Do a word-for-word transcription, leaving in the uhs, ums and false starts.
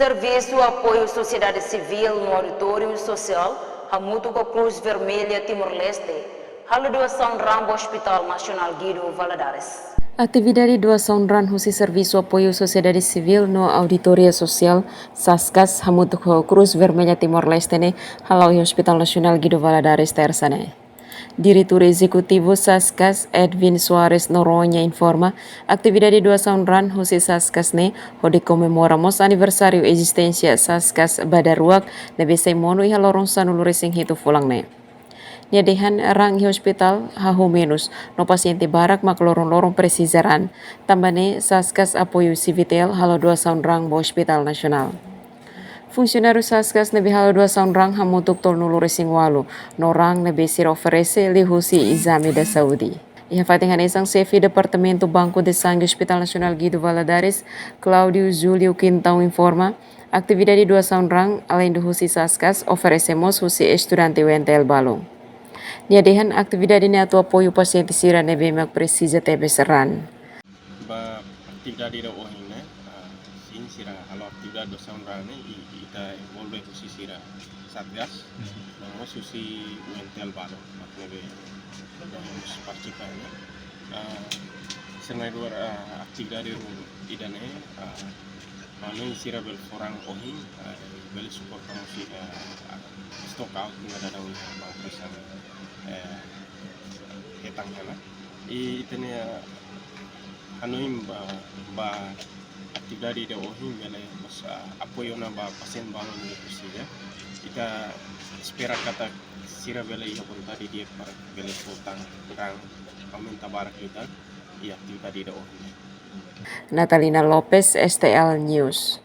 Servisu apoiu sosiedade sivíl no auditóriu sosiál hamutuk ho Cruz Vermelha Timor-Leste halo doasaun raan ba Hospital Nasionál Guido Valadares. Atividade doasaun raan husi Servisu Apoiu Sosiedade Sivíl no Auditóriu Sosiál, SASCAS, hamutuk ho Cruz Vermelha Timor-Leste ne'e hala'o iha Hospital Nasionál Guido Valadares, Tersa ne'e. Diretór Ezekutivu SASCAS, Edwin Soares Noronha, informa, atividade doasaun raan husi SASCAS ne'e hodi komemora mós aniversáriu ezisténsia SASCAS ba daruak ne'ebé sei monu iha loron sanulu-resin-hitu fulan ne'e. Nia dehan raan iha ospitál hahú menus, no pasiente barak mak loron-loron presiza raan. Tanba ne'e SASCAS apoiu Civitel halo doasaun raan ba Hospital Nasionál. Funsionáriu SASCAS ne'ebé halo doasaun raan hamutuk tolunulu-resin-ualu, no raan ne'ebé sira oferese liuhusi ezame da saúde. Iha fatin hanesan, Xefe Departamentu Banco de Sangue Hospital Nasionál Guido Valadares, Claudio Julio Quintão, informa, atividade doasaun raan, alende husi SASCAS, oferese mós husi estudante UNTL balun. Nia dehan atividade ne'e atu apoiu pasiente sira ne'ebé mak presiza tebes raan. Ba atividade ida ohin ne'e, ah, sin sira halo atividade doasaun raan ne'e, i, ita envolve husi sira SASCAS, no mós husi UNTL balun, mak ne'ebé, ah, mós partisipa ne'e. Ah, selain luar, ah, atividade raan ida ne'e, ah, hanoin sira bele fó raan ohin, ah, bele suporta mós, ah, ah, stock out ida daudaun iha banku sira, eh, hetan hela. I ita-nia hanoin ba, ba atividade ida ohin bele mós, ah, apoiu ona ba pasiente balun ne'ebé presiza. Ita espera katak sira bele iha vontade di'ak para bele fó tan raan, aumenta barak liután iha atividade ida ohin. Natalina Lopes, STL News.